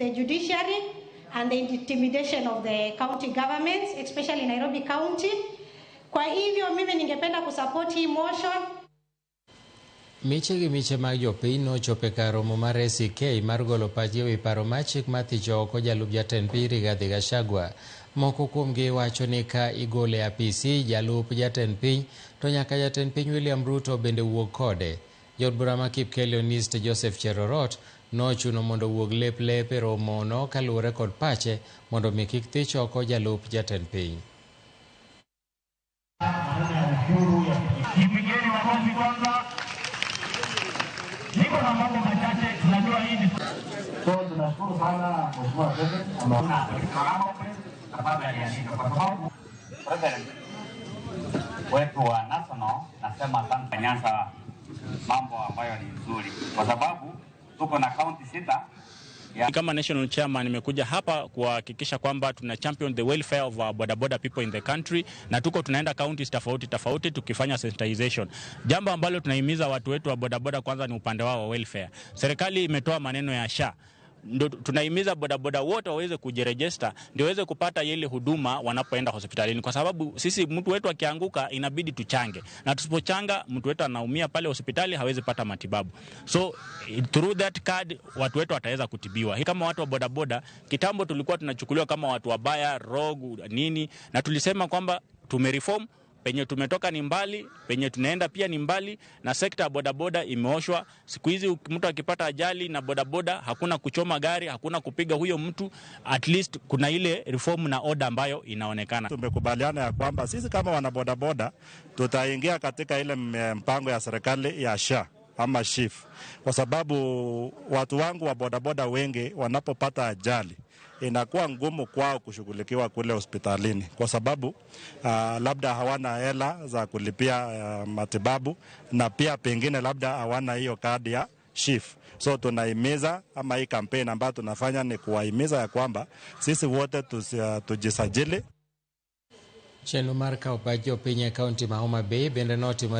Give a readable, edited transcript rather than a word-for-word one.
The judiciary and the intimidation of the county governments, especially Nairobi County. Kwa hivyo mimi ningependa kusupport hii motion. Miche gi miche mag jopiny nochopo e kar romo mar ACK mar golo pachgi ewi paro mar chik mar thicho oko jalup jatend piny Rigathi Gachagua. Moko kuomgi wacho ni ka igole e apisi jalup jatend piny to nyaka jatend piny William Ruto bende wuog kode. Jaod bura ma Kipkelion East Joseph Cherorot nochuno mondo owuog lep lep e romono kaluwore kod pache mondo mi kik thich oko jalup jatend piny. Jipigeni makofi kwanza. Niko na mambo machache, tunajua hii ni So tunashukuru sana Mheshimiwa President sababu aliandika kwa sababu president wetu wa national, nasema asante Nyanza, mambo ambayo ni nzuri kwa sababu tuko na kaunti 6 ya. Kama national chairman nimekuja hapa kuhakikisha kwamba tuna champion the welfare of our bodaboda people in the country, na tuko tunaenda counties tofauti tofauti tukifanya sensitization. Jambo ambalo tunahimiza watu wetu wa bodaboda kwanza ni upande wao wa welfare. Serikali imetoa maneno ya SHA, ndo tunahimiza bodaboda wote waweze kujiregister ndio waweze kupata ile huduma wanapoenda hospitalini, kwa sababu sisi mtu wetu akianguka inabidi tuchange, na tusipochanga mtu wetu anaumia pale hospitali, hawezi pata matibabu. So through that card watu wetu wataweza kutibiwa. Hii kama watu wa bodaboda, kitambo tulikuwa tunachukuliwa kama watu wabaya, rogue nini, na tulisema kwamba tumereform penye tumetoka ni mbali, penye tunaenda pia ni mbali, na sekta ya bodaboda imeoshwa. Siku hizi mtu akipata ajali na bodaboda, hakuna kuchoma gari, hakuna kupiga huyo mtu, at least kuna ile reform na order ambayo inaonekana. Tumekubaliana ya kwamba sisi kama wanabodaboda tutaingia katika ile mpango ya serikali ya SHA ama SHIF, kwa sababu watu wangu wa bodaboda wengi wanapopata ajali inakuwa ngumu kwao kushughulikiwa kule hospitalini kwa sababu labda hawana hela za kulipia matibabu na pia pengine labda hawana hiyo kadi ya SHIF. So tunahimiza ama hii kampeni ambayo tunafanya ni kuwahimiza ya kwamba sisi wote tujisajili. Chenro mar kawo pach jopiny e kaunti ma Homa Bay bende notimore.